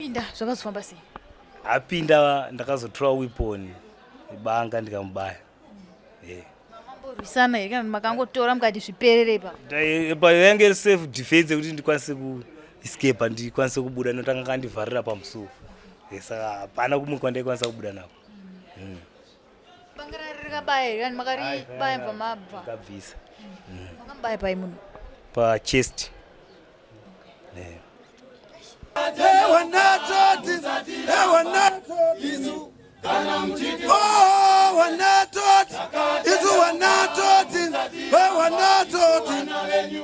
Apinda zvakazofamba sei? Apinda ndakazotora weapon banga ndikamubaya. Yeah. Mamborwisana here kana makangotora mukati zviperere ipapo? Pa yange iri self defense yekuti ndikwanise ku escape ndikwanise kubuda nekuti anga akandivharira pamusuwo. Eh, saka hapana kumwe kwandaikwanisa kubuda nako. Banga rari rikabaya here kana makaribaya mva mabva? Ndakabvisa. Makamubaya pai munhu? Pa chest.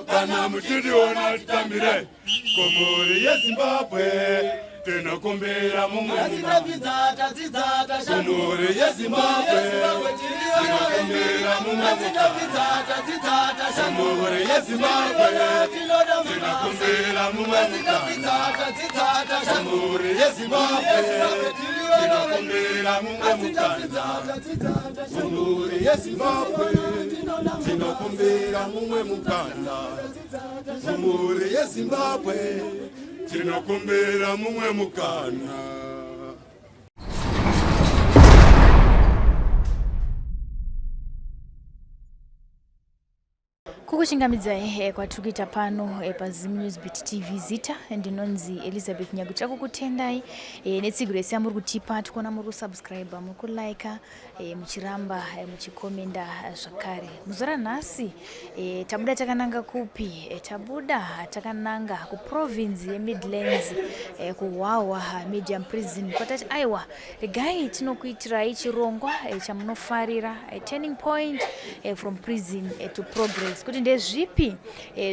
Kana muchitiona titambire komori yeZimbabwe, tinokumbira mumwe komori yeZimbabwe, tinokumbira mumwe komori yeZimbabwe, tinokumbira mumwe komori yeZimbabwe, tinokumbira mumwe mukana komori yeZimbabwe, tinokumbira mumwe mukana mumhuri yeZimbabwe, tinokumbira mumwe mukana. Kukuchingamidzai kwatiri kuita pano paZim News Beat TV. Zita ndinonzi Elizabeth Nyakucha, kukutendai netsigiro yese yamuri kutipa. Tikuona muri kusubscribe, muri kulike, muchiramba muchikomenda zvakare. Muzuva ranhasi tabuda takananga kupi? Tabuda takananga kuprovince yeMidlands, kuHwahwa Medium Prison, kwatati aiwa, regai tinokuitirai chirongwa chamunofarira, turning point from prison to progress, kuti ndezvipi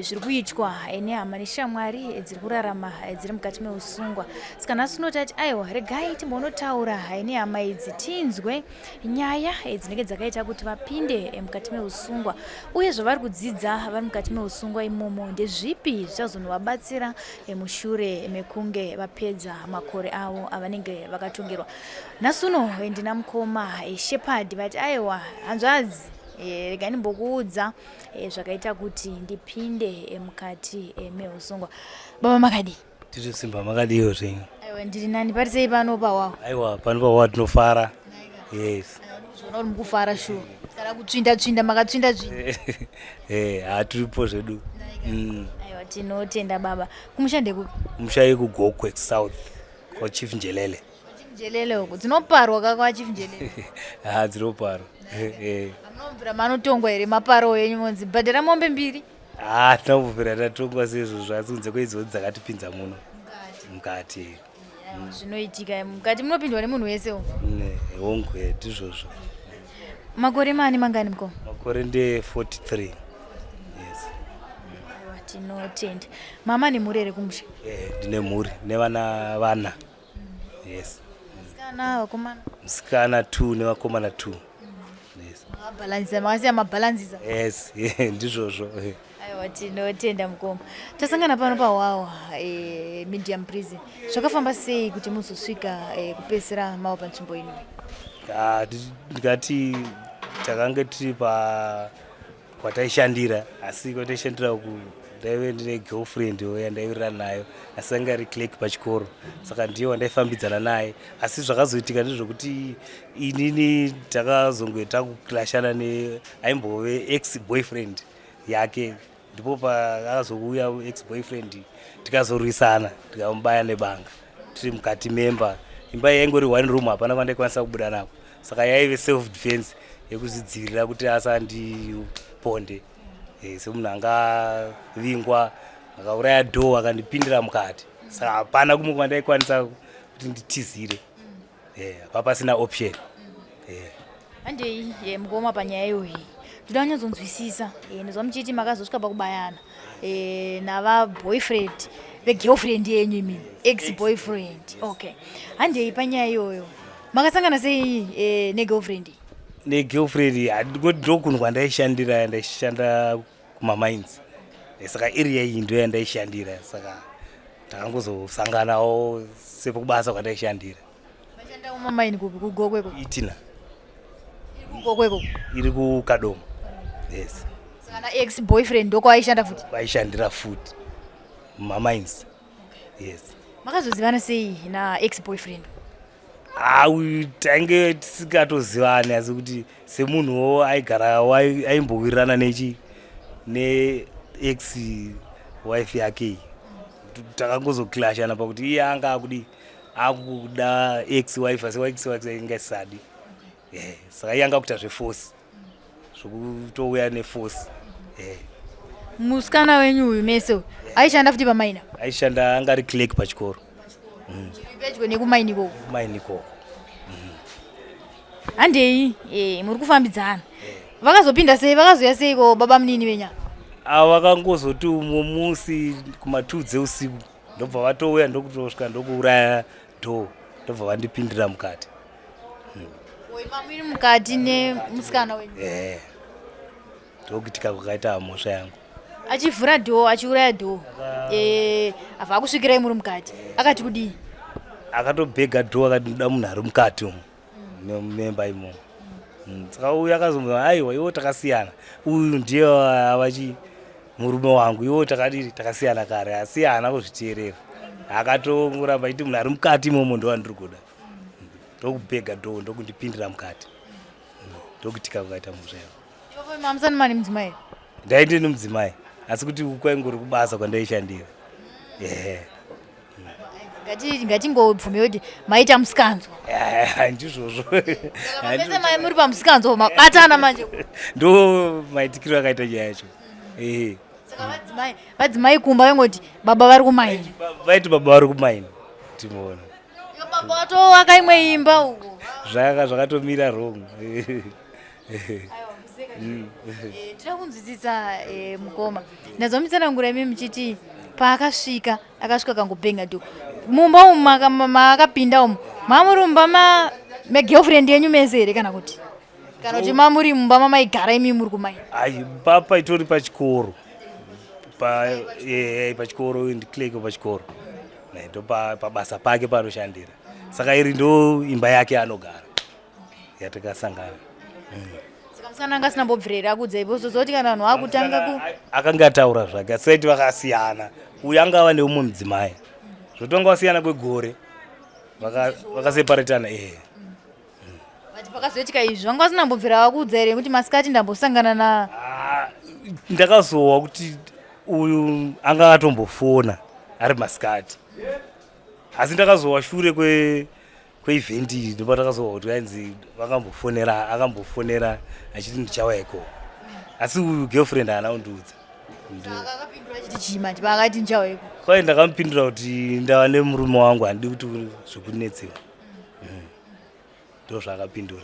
zviri kuitwa nehama neshamwari dziri kurarama dziri mukati meusungwa. Saka nhasi tinotati aiwa, regai timbonotaura nehama idzi tinzwe nyaya dzinenge dzakaita kuti vapinde mukati meusungwa, uye zvavari kudzidza vari mukati meusungwa imomo ndezvipi zvichazonovabatsira mushure mekunge vapedza makore avo avanenge vakatongerwa. Nhasi uno ndina mukoma Shepard vati aiwa, hanzvadzi, regai ndimbokuudza zvakaita kuti ndipinde mukati meusungwa. Baba, makadii? Tiri simba, makadiwo zvenyu? Aiwa, ndiri nani. Parisei pano pawawo? Aiwa, pano pawawa tinofara, yes. Zvona uri mukufara shuwa, kana kutsvinda tsvinda makatsvinda tsvinda? Hatiripo zvedu. Aiwa, tinotenda baba. Kumusha ndekupi? Kumusha yekuGokwe South, kwaChief Njelele. Chief Njelele uko dzinoparwa ka kwaChief Njelele? Ha, dzinoparwa. Amunobvira manotongwa here maparo enyu monzi bhadhara mombe mbiri? Ha, tinobvira tatongwa seizvozvo, asi kunze kweidzodzi dzakatipinza muno mukati. Zvinoitika mukati munopindwa nemunhu wese umu? Hongu, ndizvozvo. Makore mani mangani, mukoma? Makore nde 43, yes. Aiwa, tinotenda. Mama nemhuri here kumusha? Ndine mhuri nevana vana, yes. Vasikana, vakomana? Musikana 2 nevakomana 2, yes. Makabhalansisa, makasiya mabhalansisa? Yes, ndizvozvo. Aiwa, tinotenda mukoma. Tasangana pano paHwahwa Medium Prison. Zvakafamba sei kuti muzosvika kupedzisira mava panzvimbo ino? Ah, ndikati takange tiri pa kwataishandira, asi kwataishandira uku ndaive ndine girlfriend yandaiwirirana nayo, asi anga ari clerk pachikoro, saka ndiye wandaifambidzana naye. Asi zvakazoitika ndezvekuti inini takazonge takuclashana neaimbove ex boyfriend yake. Ndipo paakazouya ex boyfriend, tikazorwisana, tikamubaya nebanga tiri mukati memba. Imba yaingori one room, hapana kwandaikwanisa kubuda nako, saka yaive self defense yekuzvidzivirira kuti asandiponde, semunhu angavingwa akauraya door akandipindira mukati. Saka hapana kumwe kwandaikwanisa kuti nditizire, apa pasina option. Handei, mukoma, panyaya iyoyi ndoda kunyatsonzwisisa. Ndozva muchiti makazosvika pakubayana nava boyfriend vegirlfriend yenyu imini, ex boyfriend. Okay, handei panyaya iyoyo. Makasangana sei negirlfriend? Negirlfriend ndokunhu kwandaishandira, ndaishanda kumamines. Saka area iyi ndo yandaishandira, saka takangozosanganawo sepakubasa kwandaishandira. Mashanda kumamaini kupi, kuGokwe ko? Itina. Iri kuGokwe ko? Iri kuKadoma, yes. Saka na ex boyfriend ndokwaishanda futi? Vaishandira futi mumamines, yes. Makazozivana sei na ex boyfriend? Au tange tisingatozivani asi kuti semunhuwo aigara aimbowirirana nechi ne ex wife yake iyi. Takangozoclashana pakuti iye anga akudi akuda ex wife asi ex wife inga isadi. Eh, saka iye anga akuita zveforce. Zvekutouya neforce. Eh. Musikana wenyu uyu mese uyu aishanda futi pamaina? Aishanda anga ari clerk pachikoro. Pedyo nekumaini ikoko. Kumaini ikoko. Handei eh, muri kufambidzana. Vakazopinda sei? Vakazouya seiko baba munini venya? Ava vakangozoti umwe musi kuma2 dzeusiku ndobva vatouya ndokutosvika ndokuuraya door ndobva vandipindira mukati. Oi mamiri mukati nemusikana wenyu. Eh. Ndokuitika kwakaita mhosva yangu. Achivhura door achiuraya door. Eh, abva akusvikirai muri mukati. Akati kudii? Akatobhega door akati ndoda munhu ari mukati umu memba imomo. Saka uyu akazomuti aiwa iwo takasiyana. Uyu ndiye avachi murume wangu iwo takadii takasiyana kare asi haana kuzviteerera. Akatongoramba achiti munhu ari mukati imomo ndo wandiri kuda. Ndokubhega door ndokundipindira mukati. Ndokuitika kwakaita mhosva yangu. Ipapo mamusani mane mudzimai? Ndaende nemudzimai asi kuti kwaingori kubasa kwandaishandira. Ehe. Ngatingobvume kuti maita musikanzwa. Ndizvozvo. Mese mai muri pamusikanzwa mabatana manje. Ndo maitikiro akaita nyaya yacho. Ehe. Saka vadzimai vadzimai kumba vangoti baba vari kumaini. Vaiti baba vari kumaini. Timoona. Iyo baba vatovaka imwe imba uko. Zvaka zvakatomira wrong. Tinoda kunzwisisa mukoma. Ndazwa mutsanangura imi muchiti paakasvika akasvika kangobhenga do. Mumba umu maakapinda umu mamuri mumba ma megirlfriend yenyu mese here kana kuti? Kana kuti mamuri mumba mamaigara imi muri kumai? Ai papa itori pachikoro. Pa pachikoro ndiclerk pachikoro. Ndo pabasa pake paanoshandira. Saka iri ndo imba yake yaanogara. Yatakasangana. Saka musikana anga asina mbobvira akudza ipo zozoti kana vanhu vakutanga ku akanga ataura zvake asi vaiti vakasiyana. Uyu anga ava neumwe mudzimai. Zvotonga vasiyana kwegore. Vakaseparatana ehe. But pakazoitika izvi vanga vasina mbobvira vakuudza here kuti masikati ndambosangana na Ndakazowa kuti uyu anga atombofona ari masikati. Asi ndakazowa shure kwe kweevent iyi ndipo takazowa kuti ainzi vakambofonera akambofonera achiti ndichauya ikoko. Asi uyu girlfriend haana kundiudza. Akapindura achiti chii manje paakati ndichauya ikoko? Kwai ndakamupindura kuti ndava nemurume wangu handidi kuti zvekunetsewa. Ndozvaakapindura.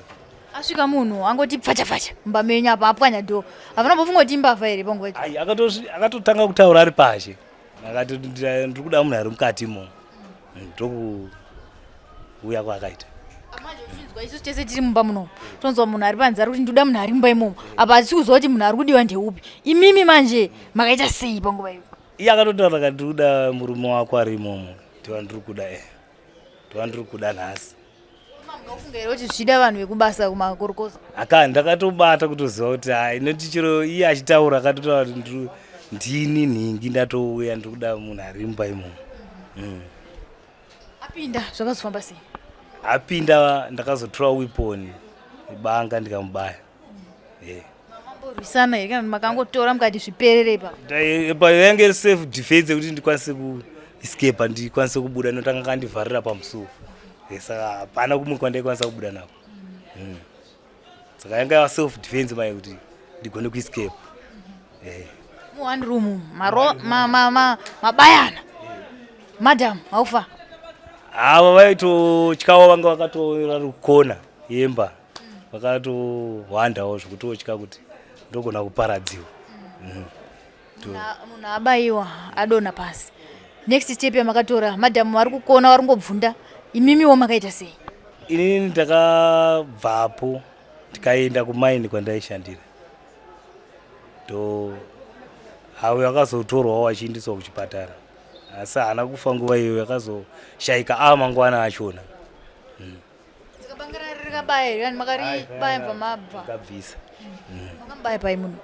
Asvika munhu angoti pfacha pfacha mumba menyu apa apwanya door. Havana kumbofunga kuti imbavha here panguva idzo? Ai akatotanga kutaura ari pashe. Akati ndiri kuda munhu ari mukati imomo. Ndokuuya kwaakaita. Manje uchinzwa isusu tese tiri mumba munomu tonzwa munhu ari panze ari kuti ndoda munhu ari mumba imomo apa hatisi kuziva kuti munhu ari kudiwa ndeupi. Imimi manje makaita sei panguva iyo? Iye akatotaura akati ndiri kuda murume wako ari imomo. Ndiwa ndiri kuda eh. Ndiwa ndiri kuda nhasi. Munofunga here kuti zvichida vanhu vekubasa kumakorokoza? Aka ndakatobata kutoziva kuti hai noti chero iye achitaura akatotaura kuti ndini nhingi ndatouya ndiri kuda munhu ari mumba imomo. Apinda zvakazofamba sei? Apinda ndakazotora weapon banga ndikamubaya. Mamborwisana here kana makangotora mukati zviperere ipapo? Pa yange iri self defense yekuti ndikwanise kuescape ndikwanise kubuda nekuti anga akandivharira pamusuwo. Saka hapana kumwe kwandaikwanisa kubuda nako. Saka yanga yava self defense mai kuti ndigone kuescape. Mu one room maro mabayana. Madam haufa. Ava vaitotyawo vanga vakatora rukona yemba. Vakatohwandawo zvekutotya kuti ndogona kuparadziwa. Munhu abayiwa adonha pasi. Next step yamakatora madam vari kukona vari kungobvunda imimiwo makaita sei? Inini ndakabvapo ndikaenda kumaini kwandaishandira. Ndo avo akazotorwawo achiindiswa kuchipatara. Asi haana kufa nguva iyoyo akazoshaika ava mangwana achona. Saka banga rikabaya here? Makaribaya mubva mabva. Ndakabvisa. Makamubaya pai munhu?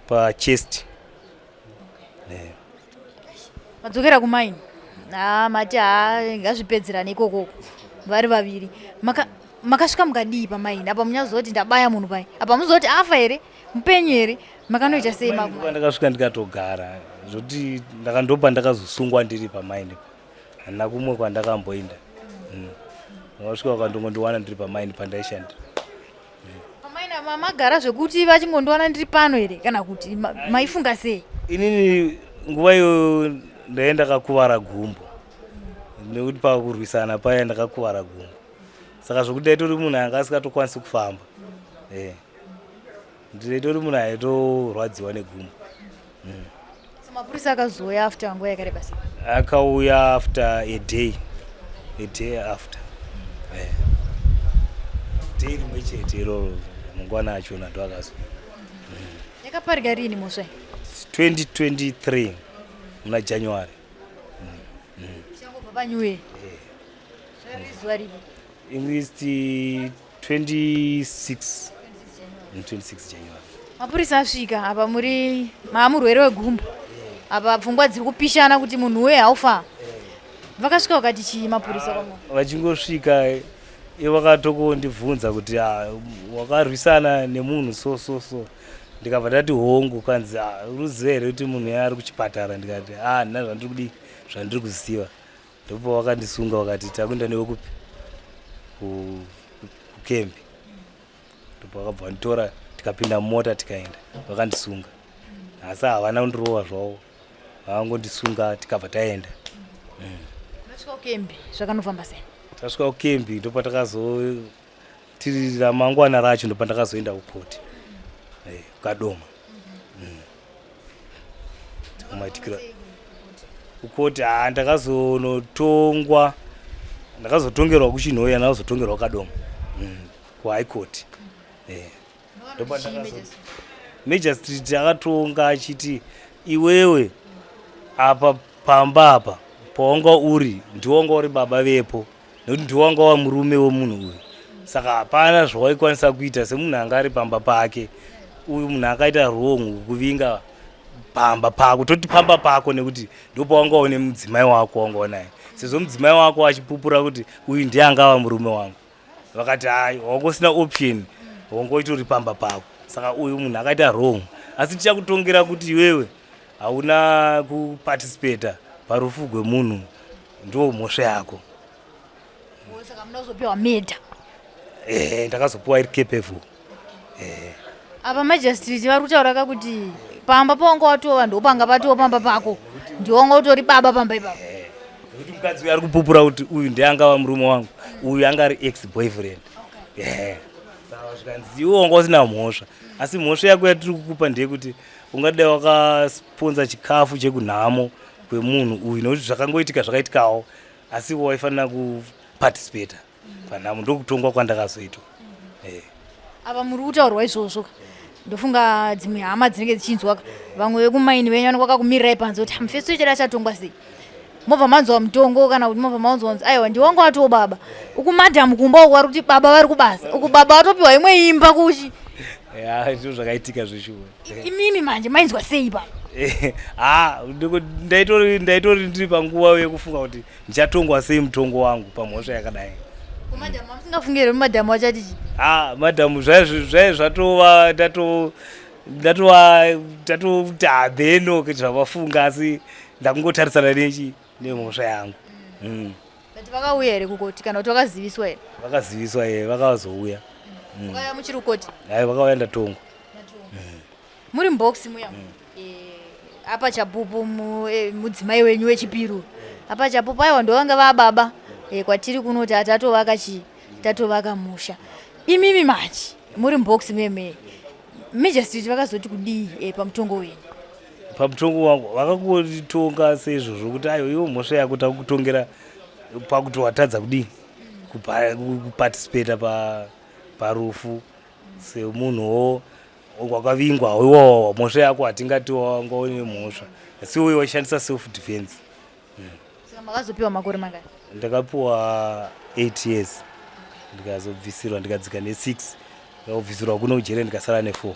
Pa chest. Madzokera kumaini. Haa mati haa ngazvipedzerane ikokoko vari vaviri. Maka makasvika mukadii pamaini apa munyazoti ndabaya munhu pai apa muzoti afa here mupenyu here makanoita sei maku ndakasvika ndikatogara zvoti ndakandopa ndakazosungwa ndiri pamaini pa handina kumwe kwandakamboinda mm. ndakasvika vakandongondiwana ndiri pamaini pandaishandira Pamaini apa magara zvekuti vachingondiwana ndiri pano here kana kuti maifunga sei? Inini nguva iyo ndaive ndakakuvara gumbo nekuti pakurwisana paya ndakakuvara gumbo saka zvekuti ndaitori munhu anga asingatokwanisi kufamba eh. Ndaitori munhu aitorwadziwa negumbo mm. So mapurisa akazouya after nguva yakareba sei? Akauya after a day, a day after. Eh. Day rimwe chete iroro mangwana achona ndo akazouya. Mm. Yakaparika rini mhosva iyi? 2023 muna January. Mm. Mm. Changobva paNew Year. Eh. Zvari zuva ripi? English 26 26 January. Mapurisa asvika apa muri maamurwere wegumbo apa pfungwa dziri kupishana kuti munhu uye haufa vakasvika vakati chii mapurisa kwamuri? Vachingosvika ivo vakatokondibvunza kuti ah, wakarwisana nemunhu so so so ndikabva ndati hongu kanzi ah, uruziva here kuti munhu ari kuchipatara ndikati ah handina zvandiri kudii zvandiri kuziva Ndipo vakandisunga vakati takuenda newe kupi kukembi. Ndipo vakabva vanditora tikapinda mumota tikaenda vakandisunga. Asi havana kundirova zvavo vakangondisunga tikabva taenda. Mm. Masvika kukembi zvakanofamba sei? Tasvika kukembi ndopatakazo tiri ramangwana racho ndopandakazoenda kukoti eh, kukadoma mm. Maitikira kukoti haa ndakazonotongwa ndakazotongerwa kuchinhoyi ndakazotongerwa kadoma mm. kuhigh court eh. Major Street akatonga achiti iwewe apa pamba apa pawanga uri ndiwanga uri baba vepo nekuti ndiwanga wa murume wemunhu uyu saka hapana zvawaikwanisa kuita semunhu anga ari pamba pake uyu munhu akaita wrong kuvinga pamba pako toti pamba pako nekuti ndopawanga une mudzimai wako wanga unaye sezvo mudzimai wako achipupura kuti uyu ndiye angava murume wangu vakati hai wanga usina option wanga uchitori pamba pako saka uyu munhu akaita wrong asi tichakutongera kuti iwewe hauna kuparticipata parufu gwemunhu ndo mhosva yako saka munozopiwa meda eh ndakazopiwa iri kepevu eh apa magistrate vari kutaura ka kuti pamba pawanga watova ndopanga patova pamba pako ndiwanga utori baba pamba ipapo eh, nekuti mukadzi uyu ari kupupura kuti uyu ndiye angava murume wangu uyu anga ari ex boyfriend okay. saka zvikanzi iwe wanga usina mhosva asi mhosva yako yatiri kukupa ndeyekuti ungadai wakasponza chikafu chekunhamo kwemunhu uyu nekuti zvakangoitika zvakaitikawo asi waifanira kuparticipata panhamo ndokutongwa kwandakazoitwa eh. Apa muri kutaurwa izvozvo ndofunga dzimwe hama dzinenge dzichinzwa vamwe vekumaini venyu vanenge vakakumirirai panze kuti mufeso ichada achatongwa sei mobva manzwa mutongo kana kuti mobva manzwa kunzi aiwa ndiwanga watiwo baba uku madhamu kumba uku vari kuti baba vari kubasa uku baba vatopiwa imwe imba kuchi ya ndizvo zvakaitika zveshuwa imimi manje mainzwa sei baba ha ndaitori ndaitori ndiri panguva yekufunga kuti ndichatongwa sei mutongo wangu pamhosva yakadai madhamu amusingafungi here madhamu achati chii ha madhamu zvai zvatova tato ndatova tatoti hameno kuti zvavafunga asi ndakungotarisana nechi nemhosva yangu mm. But vakauya here kukoti kana kuti vakaziviswa here? Vakaziviswa here vakazouya. Mm. Vakauya muchiri kukoti? Hayi vakauya ndatongwa. Mm. Muri mubox muya. Mm. E, apa chapupu mu, e, mudzimai wenyu wechipiri. Apa chapupu aiwa ndovanga vababa. E, kwatiri kunoti tatovaka chii? Tatovaka musha. Imimi manje muri mubox meme. Magistrate vakazoti kudii e, pamutongo wenyu? Pamutongo wangu vakangotitonga seizvozvo kuti ayo iwo mhosva yako takukutongera pakuti watadza kudii kuparticipata parufu semunhuwo wakavingwa iwowo mhosva yako hatingati wanga une mhosva asi uyo waishandisa self defense mm. Saka makazopiwa makore mangani? Ndakapiwa 8 years ndikazobvisirwa ndikadzika ne6 ndikabvisirwa kuno kujere ndikasara ne4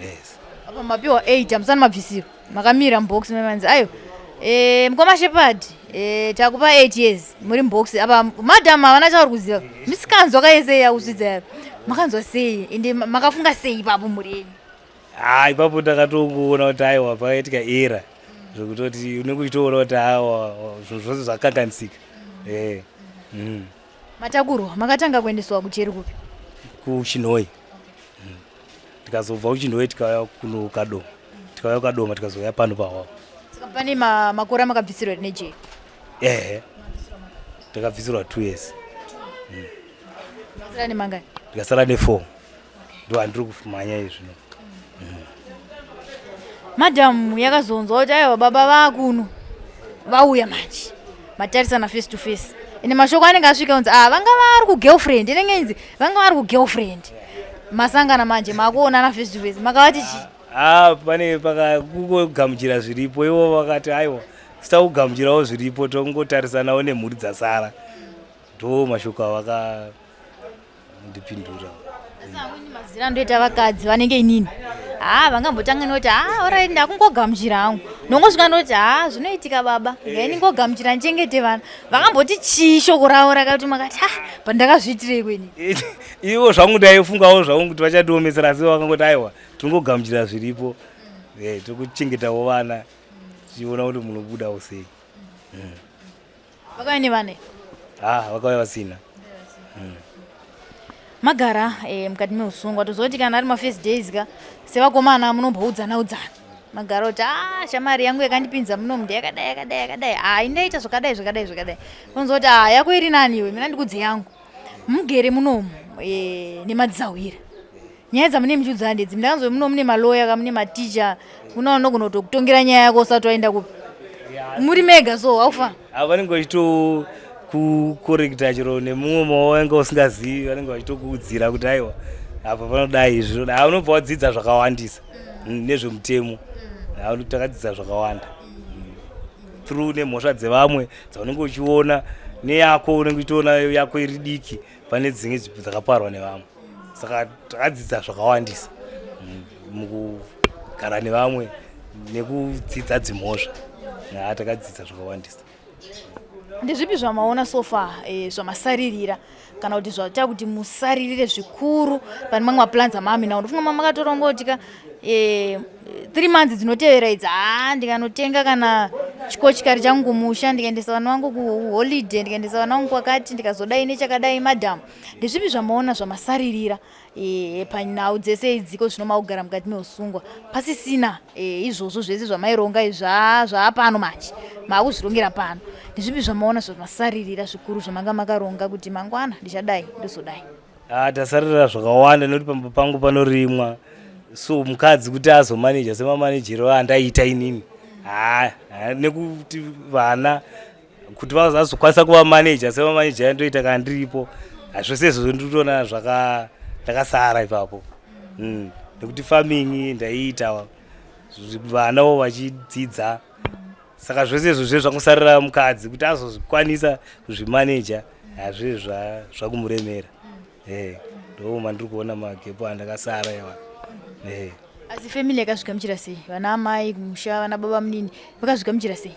yes apa mapiwa 8 hamusani mabvisirwa makamira mubox memanzi ayo Eh, mukoma Shepard, eh, takupa 8 years muri mubox apa madam havana chavari kuziva. Misikanzwa kaese yakusvidza yaro. Makanzwa sei ende makafunga sei ipapo mhuri yenyu? Ah, ipapo ndakatongoona kuti aiwa pakaitika era zvekutoti unenge uchitoona kuti awa zvinhu zvose zvakanganisika. Eh. Matakurwa makatanga kuendeswa kujeri kupi? KuChinhoyi. Tikazobva kuChinhoyi tikauya kuno Kadoma. Tikauya kuKadoma tikazouya pano paHwahwa. Saka pane makore amakabvisirwa here nejeri? Ehe. Ndakabvisirwa 2 years. Makasara nemangani? Ndikasara ne4. Ndo andiri kumhanya izvino. Madam yakazonzwa kuti aiwa baba vakuno vauya manje matarisana face to face ende mashoko anenge asvika kunzi ah vanga vari kugirlfriend inenge inzi vanga vari kugirlfriend masangana manje makuonana face to face makavati chii? Ah, pane pakakungogamuchira zviripo ivo vakati aiwa sitakugamuchirawo zviripo tongotarisanawo nemhuri dzasara ndo mashoko avaka ndipindura. Asi amweni mazira andoita vakadzi vanenge inini haa vangambotanga noti haa orit ndakungogamuchira hangu ndongosvika ndoti haa zvinoitika baba regai ndingogamuchira ndichengete vana vakamboti chii shoko ravo rakati makati ha pandakazviitirei kweni Ivo zvangu ndaifungawo zvangu kuti vachatiomesera asi vakangoti aiwa tingogamuchira zviripo eh, tokuchengetawo vana tichiona kuti munobudawo sei. Vakauya nevana here? Ah, vakauya vasina. Magara mukati meusungwa tozoti kana ari mafirst days ka sevakomana munomboudzana udzana magara kuti ah shamari yangu yakandipinza munomu ndeyakadai yakadai yakadai ah indaita zvakadai zvakadai zvakadai unonzwa kuti ah yako iri nani iwe mina ndikudze yangu mugere munomu nemadzahwira nyaya dzamune muchiudzana ndedzi ndakanzwa muno mune maloya ka mune maticha kuna vanogona kutokutongera nyaya yako usati waenda kupi muri mega so haufa Ava vanenge vachitokukorekta chero nemumwe mawange usingazivi vanenge vachitokuudzira kuti aiwa apa panodai izvi zvinoda unobva wadzidza zvakawandisa nezvemutemo. Takadzidza zvakawanda through nemhosva dzevamwe dzaunenge uchiona neyako unenge uchitoona yako iri diki pane dzimwe dzakaparwa nevamwe saka takadzidza zvakawandisa mukugara nevamwe nekudzidza dzimhosva haa takadzidza zvakawandisa. Ndezvipi zvamaona so far zvamasaririra kana kuti zvaita kuti musaririre zvikuru pane mamwe maplans amaminawo? Ndofunga mamakatoronga kuti ka 3 months dzinotevera idzi haa ndikanotenga kana chikochikari changu kumusha ndikaendesa vana vangu kuholiday ndikaendesa vana vangu kwakati ndikazodai nechakadai madam ndezvipi zvamaona zvamasaririra panhau dzese idziko zvino makugara mukati meusungwa pasisina izvozvo zvese zvamaironga izvi zvaapano manje maakuzvirongera pano ndezvipi zvamaona zvamasaririra zvikuru zvamanga makaronga kuti mangwana ndichadai ndozodai? Ah, tasarira zvakawanda nekuti pamba pangu panorimwa so mukadzi kuti azomaneja semamanejero andaiita inini haa nekuti vana kuti vazokwanisa kuva maneja semamaneja andoita kana ndiripo zvose izvozvo ndikutoona zvaka ndakasara ipapo nekuti farming ndaiita vanawo vachidzidza saka zvose izvo zve zvangosarira mukadzi kuti azozvikwanisa kuzvimaneja hazvi zvakumuremera ndo mandiri kuona magepo andakasara iwa. Asi family yakazvigamuchira sei? Vana amai kumusha vana baba munini vakazvigamuchira sei?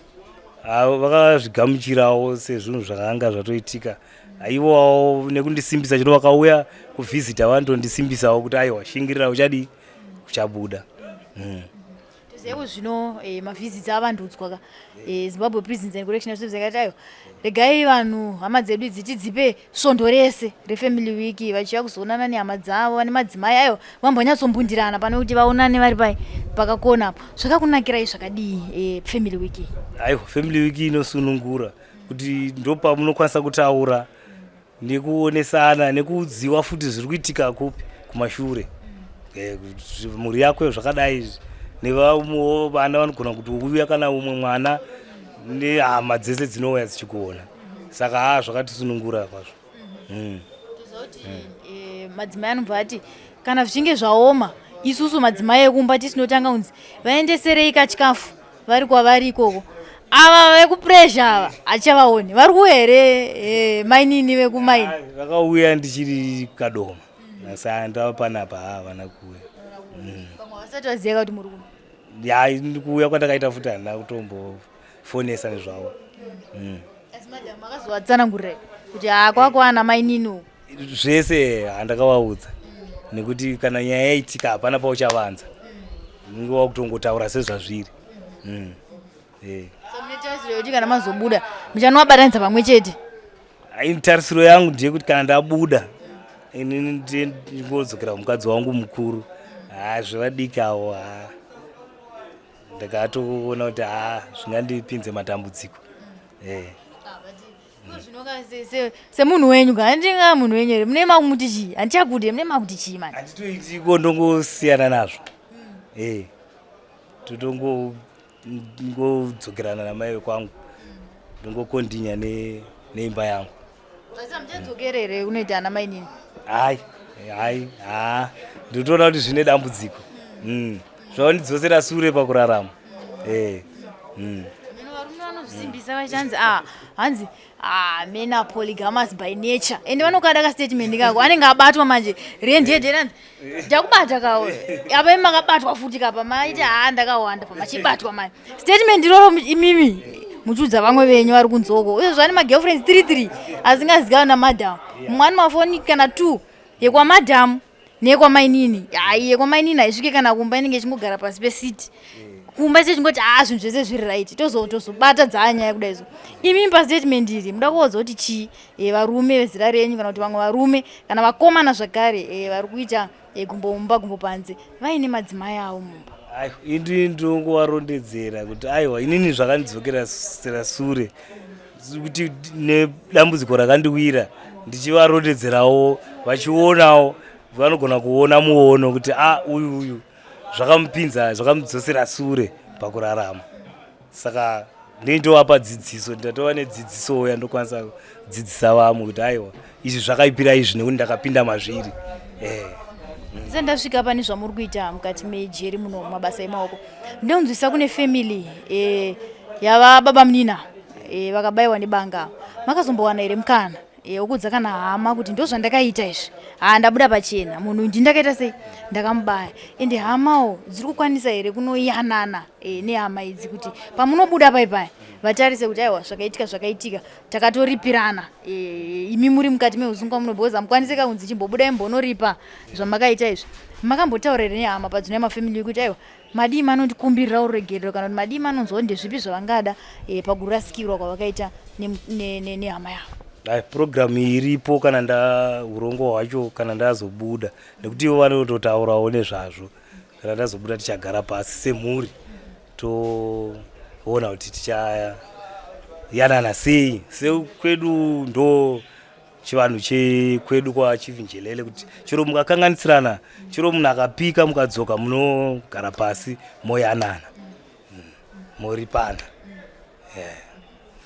Vakazvigamuchirawo sezvinhu zvakanga zvatoitika ivowo nekundisimbisa chero vakauya kuvhizita vanotondisimbisawo kuti aiwa shingirira uchadii uchabuda. Toziva zvino mavhizits avandudzwa ka Zimbabwe Prisons and Correctional Service yakati aiwa regai vanhu hama dzedu idzi tidzipe svondo rese refamily week vachiuya kuzoonana nehama dzavo vane madzimai aiwa vambonyatsombundirana pane kuti vaonane vari pai pakakona apo. Zvakakunakirai zvakadii family week iyi? Aiwa family week inosunungura kuti ndopamunokwanisa kutaura nekuonesana nekuudziwa futi zviri kuitika kupi kumashure mhuri yako zvakadai izvi nevamwewo vana vanogona kuti uya kana umwe mwana nehama dzese dzinouya dzichikuona saka haa zvakatisunungura kwazvo. Toziva kuti madzimai anobva ati kana zvichinge zvaoma isusu madzimai ekumba tisinotanga kunzi vaendeserei kachikafu vari kwavari ikoko ava vekupresha ava hatichavaoni vari kuuya here mainini vekumaini? Vakauya ndichiri Kadoma asi ndava panapa havana kuuya. Vamwe vasati vaziva kuti muri kuno. Ya ndikuuya kwandakaita futi handina kutombo fonesa nezvavo. Asi madam makazovatsanangurira kuti haa kwakwana mainini uku? Zvese handakavaudza, nekuti kana nyaya yaitika hapana pauchavanza, unenge wakutongotaura sezvazviri. So mune tarisiro yekuti kana mazobuda muchanovabatanidza pamwe chete? Tarisiro yangu ndeyekuti kana ndabuda inini ndingodzokera kumukadzi wangu mukuru. Ha, zvevadiki avo, ha, ndakatoona kuti ha, zvingandipinze matambudziko. Semunhu wenyu ka, handinga munhu wenyu here, mune makumuti chii? Handichakude, mune makuti chii mani? Handitoitiko, ndongosiyana nazvo. Totongodzokerana namai vekwangu, ndongokondinya neimba yangu. Asi hamuchadzokere here kunoita ana mainini? Hai hai, ha, ndotoona kuti zvine dambudziko, zvaundidzosera sure pakurarama. Meno varume vanozvisimbisa vachanzi a hanzi, ah, men are polygamous by nature, ende vanokada kastatement kako, anenge abatwa manje rendedhe, ranzi ndakubata kawo apa, imi makabatwa futi kapa maiti haa ndakawanda pamachibatwa manje. Statement iroro imimi muchiudza vamwe venyu vari kunzoko uyezvo vane magirlfriends 3 3 asingazikanwi namadam, mumwe ane mafoni kana 2, yekwamadhamu neyekwamainini. Hai, yekwamainini haisvike kana kumba, inenge ichingogara pasi pesiti kumba chechingoti haa zvinhu zvese zviri right, tozobata dzaanyaya kudai. So imimi pastatement iri muda kuodza kuti chii varume vezera renyu, kana kuti vamwe varume kana vakomana zvakare vari kuita gumbo mumba gumbo panze vaine madzimai avo mumba? Aiwa, ini ndongovarondedzera kuti aiwa, inini zvakandidzokera sera sure kuti nedambudziko rakandiwira, ndichivarondedzerawo vachionawo, vanogona kuona muono kuti a uyu uyu zvakamupinza, zvakamudzosera sure pakurarama. Saka ndintovapa dzidziso, ndatova nedzidzisowo yandokwanisa kudzidzisa vamwe kuti aiwa, izvi zvakaipira izvi nekuti ndakapinda mazviri. Ndisati ndasvika pane zvamuri kuita mukati mejeri muno, mabasa emaoko, ndinonzwisa kune family yava baba munina vakabayiwa nebanga. Makazombowana here mukana wekuudza kana hama kuti ndo zvandakaita izvi, ha, ndabuda pachena, munhu ndi ndakaita sei, ndakamubaya? Ende hamawo dziri kukwanisa here kunoyanana nehama idzi kuti pamunobuda pai pai vatarise kuti aiwa, zvakaitika zvakaitika, takatoripirana, imi muri mukati meusungwa muno, because hamukwanisi kakunzi chimbobudai mbonoripa zvamakaita izvi? Makambotaura here nehama padzino yemafamily kuti aiwa, madii manondikumbirira ruregerero, kana kuti madii manonzwa ndezvipi zvavangada pakurasikirwa kwavakaita nehama yavo? Ai, purogiramu iripo kana nda urongwa hwacho kana ndazobuda, nekuti ivo vanototaurawo nezvazvo. Kana ndazobuda tichagara pasi semhuri, toona kuti tichayanana sei. Sekwedu ndo chivanhu chekwedu kwaChief Njelele kuti chero mukakanganisirana, chero munhu akapika, mukadzoka munogara pasi moyanana, moripana. Yeah.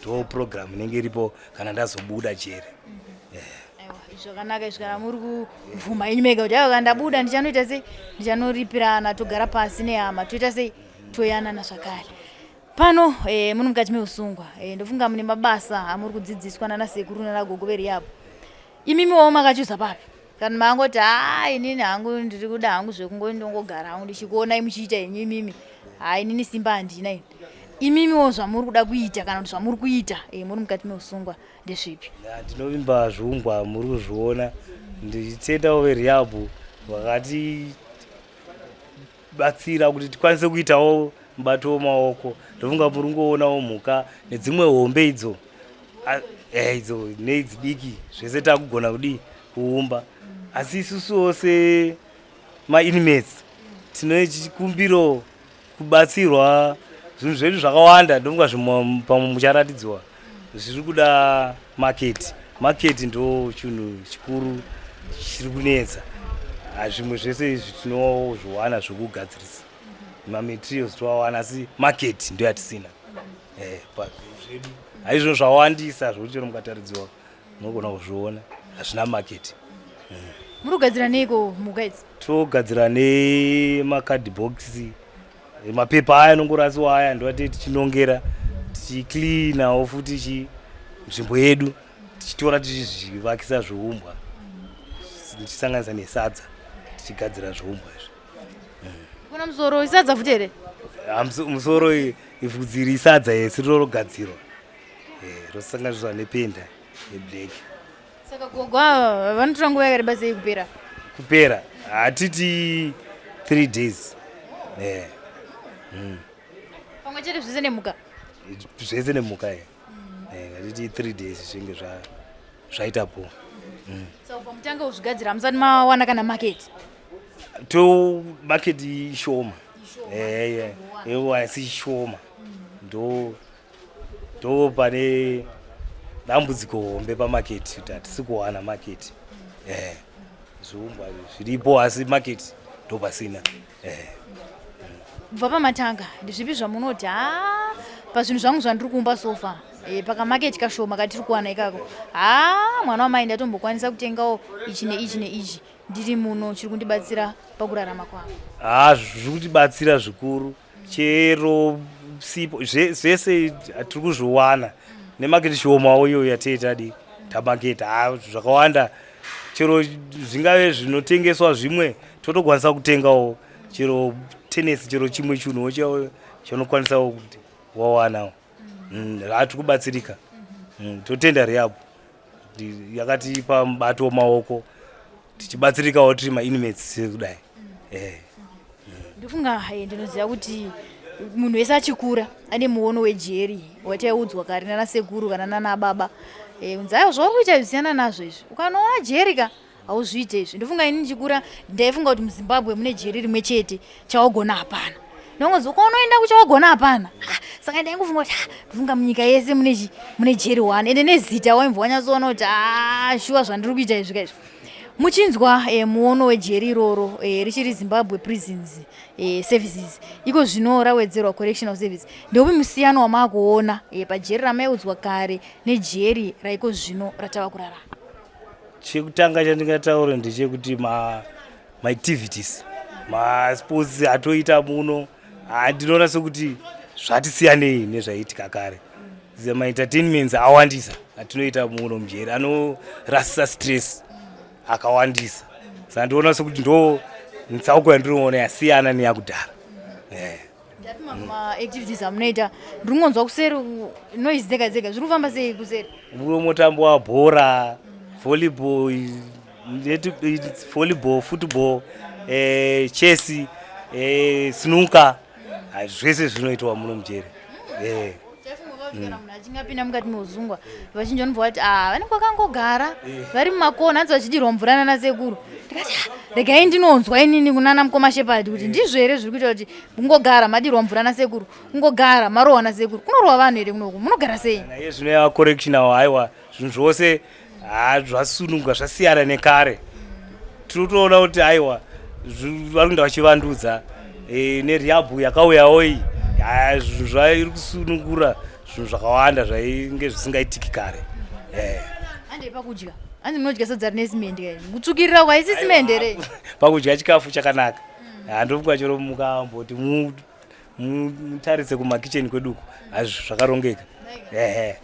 Ndo purogiramu inenge iripo kana ndazobuda jere. Aiwa, zvakanaka izvi kana muri kubvuma inyu mega kuti aiwa, kana ndabuda ndichanoita sei, ndichanoripirana, togara pasi nehama, toita sei, toyanana zvakare. Pano muno mukati meusungwa, ndofunga mune mabasa amuri kudzidziswa nanasekuru nanagogo veriapo. Imimiwo makachuza papi, kana mangoti haa, inini hangu ndiri kuda hangu zvekungondongogara hangu ndichikuonai muchiita henyu imimi, haa, inini simba handina ini? Imimiwo zvamuri kuda kuita kana kuti zvamuri kuita muri mukati meusungwa ndezvipi? Ya, ndinovimba zviumbwa muri kuzviona. Ndichitendawo verehab vakatibatsira kuti tikwanise kuitawo mubato wemaoko. Ndofunga muri kungoonawo mhuka nedzimwe hombe idzo, idzo neidzi diki, zvese takugona kudii, kuumba. Asi isusuwo semainmates tine chikumbiro kubatsirwa zvinhu zvedu zvakawanda. Ndofunga zvimwe pamwe mucharatidzwa zviri kuda market. Market ndo chinhu chikuru chiri kunetsa. Zvimwe zvese izvi tinozviwana, zvekugadzirisa mamaterials toawana, asi market ndo yatisina. Zvedu haizvo zvawandisa zvokuti chero mukataridziwa munogona kuzviona, hazvina market. Muri kugadzira neiko mhuka idzi? Togadzira nemakadhibox, mapepa aya anongorasiwa aya, ndoatee tichinongera, tichicleanawo futi chi nzvimbo yedu, tichitora tichizvivakisa zviumbwa, tichisanganisa nesadza tichigadzira zviumbwa izvi. Kuna musoro isadza futi here? Musoro ivhudzi risadza yesi rinogadzirwa rosanganiswa nependa yeblack. Saka gogo ava vanotora nguva yakareba sei kupera? Kupera hatiti 3 days. Pamwe chete zvese nemhuka? Zvese nemhuka ye. Hatiti 3 days zvinge zvaita po. Saka kubva mutanga kuzvigadzira hamusati mawana kana market? To market ishoma. Ewe asi ishoma. Ndo pane dambudziko hombe pamaketi kuti hatisi kuwana maketi. Zviumbwa zviripo asi maketi ndo pasina. Kubva pamatanga ndezvipi zvamunoti ha pazvinhu zvangu zvandiri kuumba sofa pakamaketi kashoma katiri kuwana ikako, ha mwana wamai ndatombokwanisa kutengawo ichi neichi neichi ndiri muno, chiri kundibatsira pakurarama kwangu? Ha, zviri kutibatsira zvikuru. Chero sipo zvese tiri kuzviwana nemaketi shomawo iyoyo yatee tadi tamaketa. Ha, zvakawanda, chero zvingave zvinotengeswa zvimwe totokwanisa kutengawo, chero tenesi, chero chimwe chinhuwo chinokwanisawo kuti wawanawo. Hatiri kubatsirika. Totenda rehab yakatipa mubato wemaoko tichibatsirikawo tiri mainmates kudai. Ndofunga ndinoziva kuti munhu wese achikura ane muono wejeri wataiudzwa kare nana sekuru kana nana baba, kunzi aiwa, zvauri kuita zvisiyana nazvo izvi, ukanoona jeri ka hauzviite izvi. Ndofunga ini ndichikura ndaifunga kuti muZimbabwe mune jeri rimwe chete, Chawagona hapana. Ndongonzi unoenda kuChawagona hapana. Saka ndaingofunga kuti ndofunga munyika yese mune jeri one, ende nezita waimbva wanyatsoona kuti a shuwa zvandiri kuita izvi kaizvi. Muchinzwa muono wejeri iroro richiri Zimbabwe Prisons Services, iko zvino rawedzerwa Correctional Service, ndeupi musiyano wamaakuona pajeri ramaiudzwa kare nejeri raiko zvino ratava kurarama? Chekutanga chandingataura ndechekuti maactivities, masports atoita muno, ndinoona sekuti zvatisiyanei nezvaiitika kare. Maentertainments awandisa atinoita muno mujeri anorasisa stress akawandisa. Saka ndinoona sekuti ndo mitsauko yandinoona yasiyana neyakudhara. Ndapi maactivities amunoita? Ndiri kungonzwa kuseri noise dzega dzega, zviri kufamba sei kuseri? Muno mutambo wabhora, volleyball, volleyball, football, chess, snooker, zvese zvinoitwa muno mujeri. Kana munhu achinge apinda mukati meuzungwa, vazhinji vanobva vati a vanenge vakangogara vari mumakona, hanzi vachidirwa mvura nana sekuru. Ndikati, "Ah, regai ndinonzwa inini kunana mukoma Shepard kuti ndizvo here zviri kuita kuti kungogara madirwa mvura nasekuru, kungogara marohwa nasekuru? Kunorohwa vanhu here kunoku? Munogara sei?" Iye zvino yava correctional, haiwa, zvinhu zvose ha zvasununguka, zvasiyana nekare. Tinotoona kuti aiwa, vari kuenda vachivandudza nerehab yakauyawo iyi. Zvinhu zvairi kusunungura zvinhu zvakawanda zvainge zvisingaitiki kare. Handei pakudya. Hanzi munodya sadza rine simende kai, kutsvukirira kwaisi simende here? Pakudya chikafu chakanaka. Handofunga chero mukamboti mutarise kumakicheni kweduku, hazvi zvakarongeka. Ehe,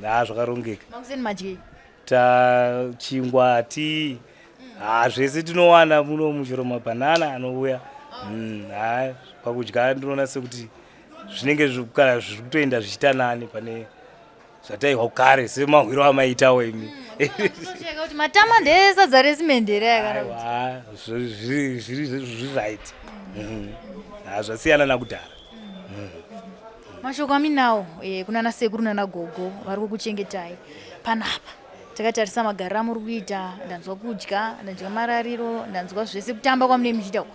ha, zvakarongeka. Makuseni madyei? Ta chingwa, tii, ha, zvese tinowana muno, muchero mabhanana anouya. Ha, pakudya ndinoona sekuti zvinenge kana zviri kutoenda zvichiita nani pane zvataiwa kare, semahwiro amaitawo imi. Tocheka kuti matama ndeesadza resimende here aya kana kuti? Aiwa, zviri right. Ha, zvasiyana nakudhara. Mashoko aminawo kunana sekuru nana gogo vari kukuchengetai panapa, takatarisa magariro amuri kuita, ndanzwa kudya, ndanzwa marariro, ndanzwa zvese, kutamba kwamunee muchiita uku.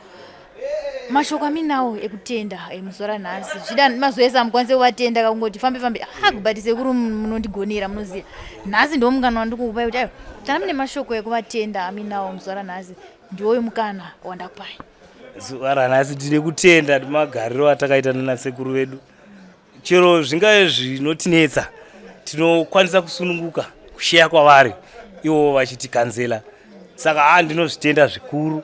Mashoko aminawo ekutenda muzuva ranhasi, zvichida mazuva ese hamukwanise kuvatenda, kakungoti fambe fambe, ah, kubati sekuru munondigonera, munoziva nhasi ndo mukana wandikukupai kuti aiwa, kana mune mashoko ekuvatenda aminawo muzuva ranhasi, ndiwoyo mukana wandakupai. Zuva ranhasi tine kutenda magariro atakaita nanasekuru vedu. Chero zvingave zvinotinetsa, tinokwanisa kusununguka kusheya kwavari, ivo vachitikanzela. Saka ha, ndinozvitenda zvikuru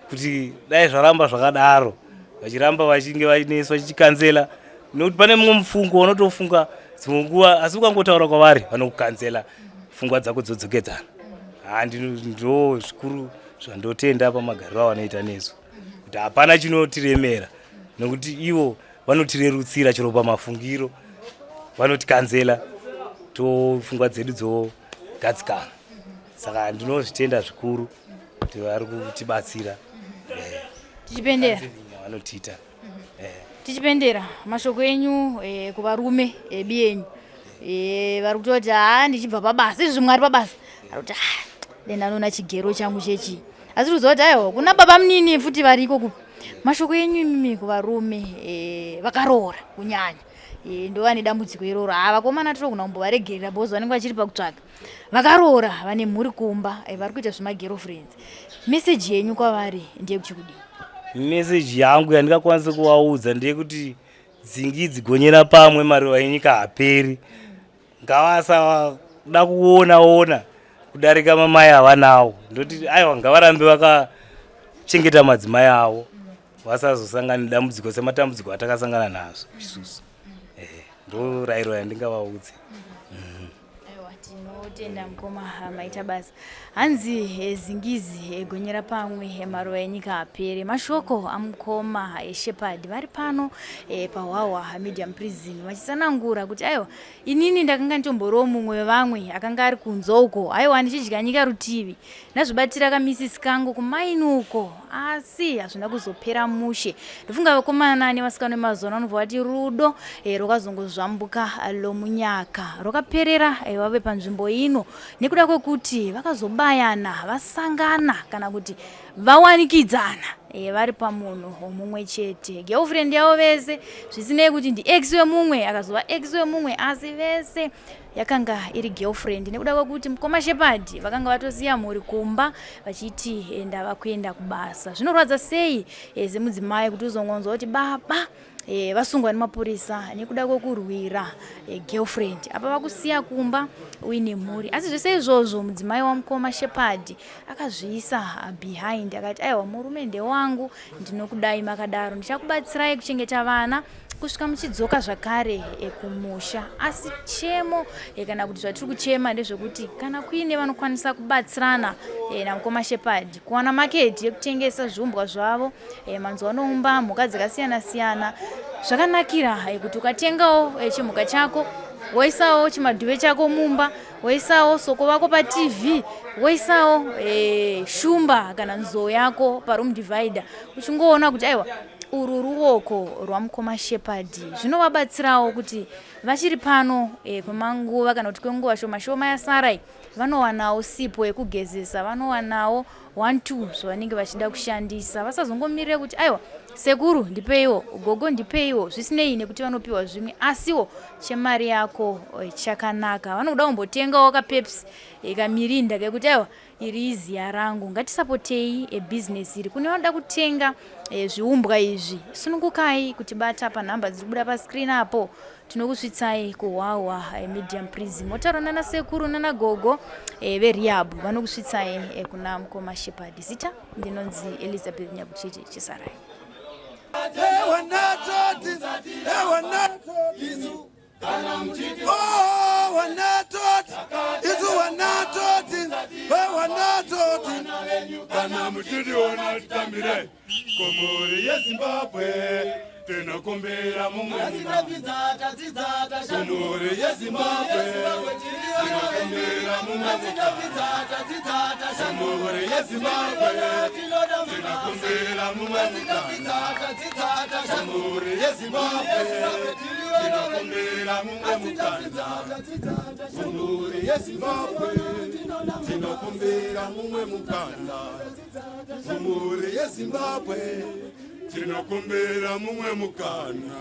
kuti dai zvaramba zvakadaro, vachiramba vachinge vainesu vachichikanzela, nekuti pane mumwe mufungo unotofunga dzimwe nguva, asi ukangotaura kwavari vanokukanzela, pfungwa dzako dzodzokedzana. Ha, ndo zvikuru zvandotenda pamagariro avanoita nesu, kuti hapana chinotiremera. Nekuti ivo vanotirerutsira chero pamafungiro, vanotikanzela, topfungwa dzedu dzogadzikana. Saka ndinozvitenda zvikuru kuti vari kutibatsira. Tichipendera. Vanotiita. Tichipendera, mashoko enyu kuvarume biyenyu vari kutoti, "Haa, ndichibva pabasa izvi, mwari pabasa," ari kuti, "Ah, denda anoona chigero changu chechi," asi kuziva kuti aiwa, kuna baba munini futi variko kupi. Mashoko enyu imimi kuvarume vakaroora kunyanya, ndo vane dambudziko iroro. Ha, vakomana tinogona kumbovaregerera because vanenge vachiri pakutsvaga. Vakaroora, vane mhuri kumba, vari kuita zvemagirlfriends, meseji yenyu kwavari ndeyekuti kudii? Meseji yangu yandingakwanisa kuvaudza ndeyekuti dzingidzi gonyera pamwe, maruva enyika haperi. Ngavasada kuona ona kudarika mamai avanawo. Ndoti aiwa, ngavarambe vakachengeta madzimai avo, vasazosangana nedambudziko sematambudziko atakasangana nazvo isusu. Ndo rayiro yandingavaudze. Aiwa, tinotenda mukoma, maita basa. Hanzi zingizi gonyera pamwe, maruva enyika apere. Mashoko amukoma Shepard vari pano paHwahwa Medium Prison, vachitsanangura kuti aiwa, inini ndakanga nditomboriwo mumwe wevamwe akanga ari kunze uko, aiwa, ndichidya nyika rutivi, ndazvibatira kamisisi kangu kumaini uko, asi hazvina kuzopera mushe. Ndofunga vakomana nevasikana vemazuva ano vanobva vati rudo rwakazongozvambuka lomunyaka, rwakaperera vave panzvimbo ino nekuda kwekuti vakazobayana, vasangana kana kuti vawanikidzana vari pamunhu mumwe chete, girlfriend yavo vese, zvisinei kuti ndi ex wemumwe akazova ex wemumwe, asi vese yakanga iri girlfriend, nekuda kwekuti mukoma Shepard vakanga vatosiya mhuri kumba vachiti ndava kuenda kubasa. Zvinorwadza sei semudzimai kuti uzongonzwa kuti baba vasungwa nemapurisa nekuda kwekurwira girlfriend, apa vakusiya kumba uine mhuri. Asi zvese izvozvo mudzimai wamukoma Shepard akazviisa behind, akati, "Aiwa, murume ndewangu, ndinokudai makadaro, ndichakubatsirai kuchengeta vana kusvika muchidzoka zvakare kumusha." Asi chemo kana kuti zvatiri kuchema ndezvekuti kana kuine vanokwanisa kubatsirana namukoma Shepard kuwana maketi yekutengesa zviumbwa zvavo, manzi vanoumba mhuka dzakasiyana siyana. Zvakanakira kuti ukatengawo chimhuka chako, woisawo chimadhuve chako mumba, woisawo soko vako paTV, woisawo shumba kana nzou yako paroom divider, uchingoona kuti aiwa, urwu ruoko rwamukoma Shepard, zvinovabatsirawo kuti vachiri pano kwemanguva kana kuti kwenguva shoma shoma yasarai, vanowanawo sipo yekugezesa, vanowanawo 1 2 zvavanenge vachida kushandisa, vasazongomirire kuti aiwa, sekuru ndipeiwo, gogo ndipeiwo. Zvisinei nekuti vanopiwa zvimwe, asiwo chemari yako chakanaka. Vanoda kumbotengawo kaPepsi, kaMirinda kekuti aiwa, iri iziya rangu. Ngatisapotei ebhizinesi iri. Kune vanoda kutenga zviumbwa izvi, sunungukai kutibata panhamba dziri kubuda pascreen apo. Tinokusvitsai kuHwahwa Medium Prison, motaura nana sekuru nana gogo verehab, vanokusvitsai kuna mukoma Shepard. Zita ndinonzi Elizabeth Nyakucheche Chisarai. Wanatoti, wanatoti, oh, wanatoti, isu wanatoti, wanatoti. Kana muchitiona titambire kumhuri yeZimbabwe, tinokumbira mumwe kumhuri yeZimbabwe, tinokumbira mumwe kumhuri yeZimbabwe, tinokumbira mumwe kumhuri yeZimbabwe, tinokumbira mumwe mukana kumhuri yeZimbabwe, tinokumbira mumwe mukana kumhuri yeZimbabwe. Tinokumbira mumwe mukana.